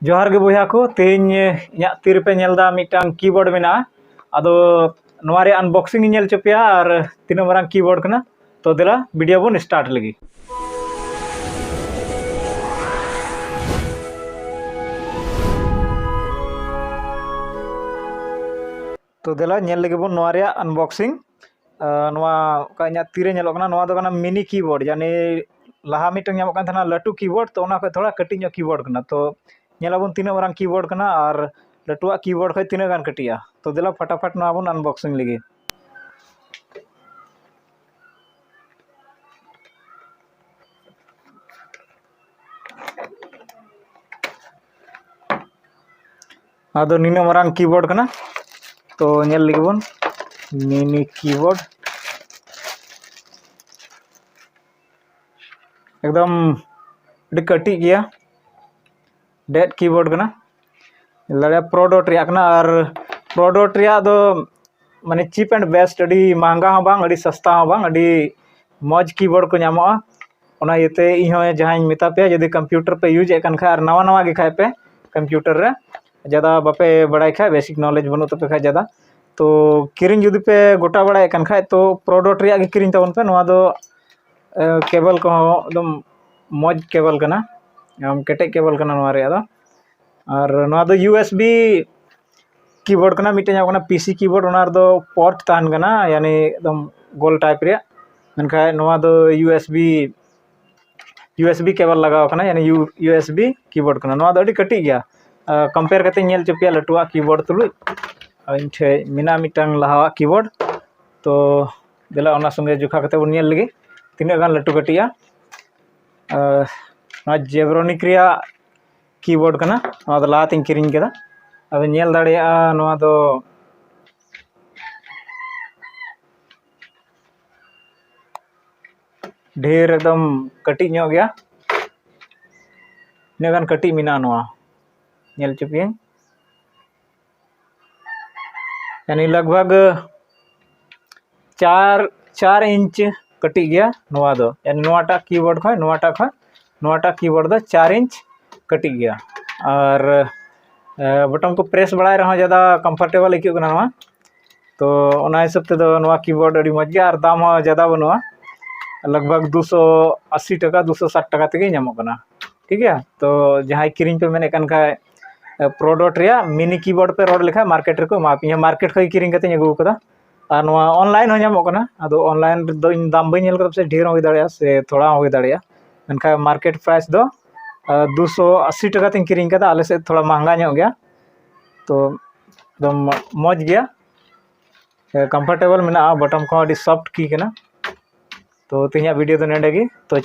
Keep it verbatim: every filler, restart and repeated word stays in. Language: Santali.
ᱡᱚᱦᱟᱨ ᱜᱮ ᱵᱚᱭᱦᱟ ᱠᱚ, ᱛᱮᱦᱮᱧ ᱤᱧᱟᱹᱜ ᱛᱤ ᱨᱮᱯᱮ ᱧᱮᱞ ᱮᱫᱟ ᱢᱤᱫᱴᱟᱝ ᱠᱤᱵᱳᱨᱰ ᱢᱮᱱᱟᱜᱼᱟ᱾ ᱟᱫᱚ ᱱᱚᱣᱟ ᱨᱮᱭᱟᱜ unboxing ᱤᱧ ᱧᱮᱞ ᱦᱚᱪᱚ ᱯᱮᱭᱟ ᱟᱨ ᱛᱤᱱᱟᱹᱜ ᱢᱟᱨᱟᱝ ᱠᱤᱵᱳᱨᱰ ᱠᱟᱱᱟ᱾ ᱛᱚ ᱫᱮᱞᱟ ᱵᱷᱤᱰᱤᱭᱳ ᱵᱚᱱ start ᱞᱮᱜᱮ᱾ ᱛᱚ ᱫᱮᱞᱟ ᱧᱮᱞ ᱞᱮᱜᱮ ᱵᱚᱱ ᱱᱚᱣᱟ ᱨᱮᱭᱟᱜ unboxing᱾ ᱟᱨ ᱱᱚᱣᱟ ᱚᱠᱟ ᱤᱧᱟᱹᱜ ᱛᱤᱨᱮ ᱧᱮᱞᱚᱜ ᱠᱟᱱᱟ, ᱱᱚᱣᱟ ᱫᱚ ᱠᱟᱱᱟ ᱢᱤᱱᱤ ᱠᱤᱵᱳᱨᱰ, ᱭᱟᱱᱤ ᱞᱟᱦᱟ ᱢᱤᱫᱴᱟᱝ ᱧᱟᱢᱚᱜ ᱠᱟᱱ ᱛᱟᱦᱮᱱᱟ ᱞᱟᱹᱴᱩ ᱠᱤᱵᱳᱨᱰ, ᱛᱚ ᱚᱱᱟ ᱠᱷᱚᱱ ᱛᱷᱚᱲᱟ ᱠᱟᱹᱴᱤᱡ ᱧᱚᱜ ᱠᱤᱵᱳᱨᱰ ᱠᱟᱱᱟ᱾ ᱛᱚ ᱧᱮᱞ ᱟᱵᱚᱱ ᱛᱤᱱᱟᱹᱜ ᱢᱟᱨᱟᱝ ᱠᱤᱵᱳᱨᱰ ᱠᱟᱱᱟ ᱟᱨ ᱞᱟᱹᱴᱩᱣᱟᱜ ᱠᱤᱵᱳᱨᱰ ᱠᱷᱚᱱ ᱛᱤᱱᱟᱹᱜ ᱜᱟᱱ ᱠᱟᱹᱴᱤᱡᱼᱟ᱾ ᱛᱚ ᱫᱮᱞᱟ ᱯᱷᱟᱴᱟᱯᱷᱟᱴ ᱱᱚᱣᱟ ᱵᱚᱱ unboxing ᱞᱮᱜᱮ᱾ ᱟᱫᱚ ᱱᱤᱱᱟᱹᱜ ᱢᱟᱨᱟᱝ ᱠᱤᱵᱳᱨᱰ ᱠᱟᱱᱟ, ᱛᱚ ᱧᱮᱞ ᱞᱮᱜᱮ ᱵᱚᱱ ᱢᱤᱱᱤ ᱠᱤᱵᱳᱨᱰ᱾ ᱮᱠᱫᱚᱢ ᱟᱹᱰᱤ ᱠᱟᱹᱴᱤᱡ ᱜᱮᱭᱟ, ᱰᱮᱰ ᱠᱤᱵᱳᱨᱰ ᱠᱟᱱᱟ᱾ ᱧᱮᱞ ᱫᱟᱲᱮᱭᱟᱜᱼᱟ ᱯᱨᱳᱰᱚᱴ ᱨᱮᱭᱟᱜ ᱠᱟᱱᱟ, ᱟᱨ ᱯᱨᱳᱰᱚᱴ ᱨᱮᱭᱟᱜ ᱫᱚ ᱢᱟᱱᱮ cheap and best, ᱟᱹᱰᱤ ᱢᱟᱦᱟᱝᱜᱟ ᱦᱚᱸ ᱵᱟᱝ, ᱟᱹᱰᱤ ᱥᱚᱥᱛᱟ ᱦᱚᱸ ᱵᱟᱝ, ᱟᱹᱰᱤ ᱢᱚᱡᱽ ᱠᱤᱵᱳᱨᱰ ᱠᱚ ᱧᱟᱢᱚᱜᱼᱟ᱾ ᱚᱱᱟ ᱤᱭᱟᱹᱛᱮ ᱤᱧ ᱦᱚᱸ ᱡᱟᱦᱟᱸᱧ ᱢᱮᱛᱟ ᱯᱮᱭᱟ, ᱡᱩᱫᱤ ᱠᱚᱢᱯᱤᱭᱩᱴᱟᱨ ᱯᱮ ᱤᱭᱩᱡᱽ ᱮᱫ ᱠᱟᱱ ᱠᱷᱟᱡ ᱟᱨ ᱱᱟᱣᱟ ᱱᱟᱣᱟ ᱜᱮ ᱠᱷᱟᱡ ᱯᱮ ᱠᱚᱢᱯᱤᱭᱩᱴᱟᱨ ᱨᱮ, ᱡᱟᱫᱟ ᱵᱟᱯᱮ ᱵᱟᱲᱟᱭ ᱠᱷᱟᱡ, ᱵᱮᱥᱤᱠ ᱱᱚᱞᱮᱡᱽ ᱵᱟᱹᱱᱩᱜ ᱛᱟᱯᱮ ᱠᱷᱟᱡ ᱡᱟᱫᱟ, ᱛᱚ ᱠᱤᱨᱤᱧ ᱡᱩᱫᱤ ᱯᱮ ᱜᱚᱴᱟ ᱵᱟᱲᱟᱭᱮᱫ ᱠᱟᱱ ᱠᱷᱟᱡ, ᱛᱚ ᱯᱨᱳᱰᱚᱴ ᱨᱮᱭᱟᱜ ᱜᱮ ᱠᱤᱨᱤᱧ ᱛᱟᱵᱚᱱ ᱯᱮ᱾ ᱱᱚᱣᱟ ᱫᱚ ᱠᱮᱵᱚᱞ ᱠᱚᱦᱚᱸ ᱮᱠᱫᱚᱢ ᱢᱚᱡᱽ ᱠᱮᱵᱚᱞ ᱠᱟᱱᱟ, ᱮᱠᱫᱚᱢ ᱠᱮᱴᱮᱡ ᱠᱮᱵᱚᱞ ᱠᱟᱱᱟ ᱱᱚᱣᱟ ᱨᱮᱭᱟᱜ ᱫᱚ᱾ ᱟᱨ ᱱᱚᱣᱟ ᱫᱚ ᱤᱭᱩ ᱮᱥ ᱵᱤ ᱠᱤᱵᱳᱨᱰ ᱠᱟᱱᱟ, ᱢᱤᱫᱴᱮᱱ ᱧᱟᱢᱚᱜ ᱠᱟᱱᱟ ᱯᱤ ᱥᱤ ᱠᱤᱵᱳᱨᱰ, ᱚᱱᱟ ᱨᱮᱫᱚ ᱯᱳᱨᱴ ᱛᱟᱦᱮᱱ ᱠᱟᱱᱟ, ᱭᱟᱱᱤ ᱮᱠᱫᱚᱢ ᱜᱳᱞ ᱴᱟᱭᱤᱯ ᱨᱮᱭᱟᱜ᱾ ᱢᱮᱱᱠᱷᱟᱱ ᱱᱚᱣᱟ ᱫᱚ U S B U S B ᱠᱮᱵᱚᱞ ᱞᱟᱜᱟᱣ ᱠᱟᱱᱟ, ᱭᱟᱱᱤ ᱤᱭᱩ ᱮᱥ ᱵᱤ ᱠᱤᱵᱳᱨᱰ ᱠᱟᱱᱟ᱾ ᱱᱚᱣᱟ ᱫᱚ ᱟᱹᱰᱤ ᱠᱟᱹᱴᱤᱡ ᱜᱮᱭᱟ, ᱠᱚᱢᱯᱮᱭᱟᱨ ᱠᱟᱛᱮ ᱧᱮᱞ ᱦᱚᱪᱚ ᱯᱮᱭᱟ ᱞᱟᱹᱴᱩᱣᱟᱜ ᱠᱤᱵᱳᱨᱰ ᱛᱩᱞᱩᱡ᱾ ᱟᱨ ᱤᱧ ᱴᱷᱮᱡ ᱢᱮᱱᱟᱜᱼᱟ ᱢᱤᱫᱴᱟᱝ ᱞᱟᱦᱟᱣᱟᱜ ᱠᱤᱵᱳᱨᱰ, ᱛᱚ ᱫᱮᱞᱟ ᱚᱱᱟ ᱥᱚᱸᱜᱮ ᱡᱚᱠᱷᱟ ᱠᱟᱛᱮ ᱵᱚᱱ ᱧᱮᱞ ᱞᱮᱜᱮ ᱛᱤᱱᱟᱹᱜ ᱜᱟᱱ ᱞᱟᱹᱴᱩ ᱠᱟᱹᱴᱤᱡᱼᱟ᱾ ᱟᱨ ᱱᱚᱣᱟ ᱡᱮᱵᱨᱚᱱᱤᱠ ᱨᱮᱭᱟᱜ ᱠᱤᱵᱳᱨᱰ ᱠᱟᱱᱟ, ᱱᱚᱣᱟ ᱫᱚ ᱞᱟᱦᱟᱛᱤᱧ ᱠᱤᱨᱤᱧ ᱠᱮᱫᱟ᱾ ᱟᱫᱚ ᱧᱮᱞ ᱫᱟᱲᱮᱭᱟᱜᱼᱟ ᱱᱚᱣᱟ ᱫᱚ ᱰᱷᱮᱨ ᱮᱠᱫᱚᱢ ᱠᱟᱹᱴᱤᱡ ᱧᱚᱜ ᱜᱮᱭᱟ, ᱤᱱᱟᱹᱜ ᱜᱟᱱ ᱠᱟᱹᱴᱤᱡ ᱢᱮᱱᱟᱜᱼᱟ ᱱᱚᱣᱟ, ᱧᱮᱞ ᱦᱚᱪᱚ ᱯᱮᱭᱟᱹᱧ᱾ ᱭᱟᱱᱤ ᱞᱟᱜᱽ ᱵᱷᱟᱜᱽ ᱪᱟᱨ ᱪᱟᱨ ᱤᱧᱪ ᱠᱟᱹᱴᱤᱡ ᱜᱮᱭᱟ ᱱᱚᱣᱟ ᱫᱚ, ᱭᱟᱱᱤ ᱱᱚᱣᱟᱴᱟᱜ ᱠᱤᱵᱳᱨᱰ ᱠᱷᱚᱱ ᱱᱚᱣᱟᱴᱟᱜ ᱠᱷᱚᱱ ᱱᱚᱣᱟᱴᱟᱜ ᱠᱤᱵᱳᱨᱰ ᱫᱚ ᱪᱟᱨ ᱤᱧᱪ ᱠᱟᱹᱴᱤᱡ ᱜᱮᱭᱟ᱾ ᱟᱨ ᱵᱚᱴᱚᱢ ᱠᱚ ᱯᱨᱮᱥ ᱵᱟᱲᱟᱭ ᱨᱮᱦᱚᱸ ᱡᱟᱫᱟ ᱠᱚᱢᱯᱷᱚᱨᱴᱮᱵᱚᱞ ᱟᱹᱭᱠᱟᱹᱜ ᱠᱟᱱᱟ ᱱᱚᱣᱟ᱾ ᱛᱚ ᱚᱱᱟ ᱦᱤᱥᱟᱹᱵ ᱛᱮᱫᱚ ᱱᱚᱣᱟ ᱠᱤᱵᱳᱨᱰ ᱟᱹᱰᱤ ᱢᱚᱡᱽ ᱜᱮᱭᱟ ᱟᱨ ᱫᱟᱢ ᱦᱚᱸ ᱡᱟᱫᱟ ᱵᱟᱹᱱᱩᱜᱼᱟ᱾ ᱞᱟᱜᱽ ᱵᱷᱟᱜᱽ ᱫᱩᱥᱚ ᱟᱥᱤ ᱴᱟᱠᱟ, ᱫᱩᱥᱚ ᱥᱟᱴ ᱴᱟᱠᱟ ᱛᱮᱜᱮ ᱧᱟᱢᱚᱜ ᱠᱟᱱᱟ᱾ ᱴᱷᱤᱠ ᱜᱮᱭᱟ, ᱛᱚ ᱡᱟᱦᱟᱸᱭ ᱠᱤᱨᱤᱧ ᱯᱮ ᱢᱮᱱᱮᱫ ᱠᱟᱱ ᱠᱷᱟᱡ, ᱯᱨᱚᱰᱚᱠᱴ ᱨᱮᱭᱟᱜ ᱢᱤᱱᱤ ᱠᱤᱵᱳᱨᱰ ᱯᱮ ᱨᱚᱲ ᱞᱮᱠᱷᱟᱡ ᱢᱟᱨᱠᱮᱴ ᱨᱮᱠᱚ ᱮᱢᱟ ᱯᱮᱭᱟ᱾ ᱢᱟᱨᱠᱮᱴ ᱠᱷᱚᱡ ᱠᱤᱨᱤᱧ ᱠᱟᱛᱮᱧ ᱟᱹᱜᱩ ᱠᱟᱫᱟ᱾ ᱟᱨ ᱱᱚᱣᱟ ᱚᱱᱞᱟᱭᱤᱱ ᱦᱚᱸ ᱧᱟᱢᱚᱜ ᱠᱟᱱᱟ᱾ ᱟᱫᱚ ᱚᱱᱞᱟᱭᱤᱱ ᱨᱮᱫᱚ ᱤᱧ ᱫᱟᱢ ᱵᱟᱹᱧ ᱧᱮᱞ ᱠᱟᱫᱟ, ᱯᱟᱥᱮᱡ ᱰᱷᱮᱨ ᱦᱚᱸ ᱦᱩᱭ ᱫᱟᱲᱮᱭᱟᱜᱼᱟ ᱥᱮ ᱛᱷᱚᱲᱟ ᱦᱚᱸ ᱦᱩᱭ ᱫᱟᱲᱮᱭᱟᱜᱼᱟ᱾ ᱢᱮᱱᱠᱷᱟᱱ ᱢᱟᱨᱠᱮᱴ ᱯᱨᱟᱭᱤᱥ ᱫᱚ ᱫᱩᱥᱚ ᱟᱥᱤ ᱴᱟᱠᱟ ᱛᱮᱧ ᱠᱤᱨᱤᱧ ᱠᱟᱫᱟ᱾ ᱟᱞᱮ ᱥᱮᱫ ᱛᱷᱚᱲᱟ ᱢᱟᱦᱟᱝᱜᱟ ᱧᱚᱜ ᱜᱮᱭᱟ, ᱛᱚ ᱮᱠᱫᱚᱢ ᱢᱚᱡᱽ ᱜᱮᱭᱟ, ᱠᱚᱢᱯᱷᱚᱨᱴᱮᱵᱚᱞ ᱢᱮᱱᱟᱜᱼᱟ, ᱵᱚᱴᱚᱢ ᱠᱚᱦᱚᱸ ᱟᱹᱰᱤ ᱥᱚᱯᱷᱴ ᱠᱤ ᱠᱟᱱᱟ᱾ ᱛᱚ ᱛᱮᱦᱮᱧᱟᱜ ᱵᱷᱤᱰᱤᱭᱳ ᱫᱚ ᱱᱚᱰᱮ ᱜᱮ᱾ ᱛᱚ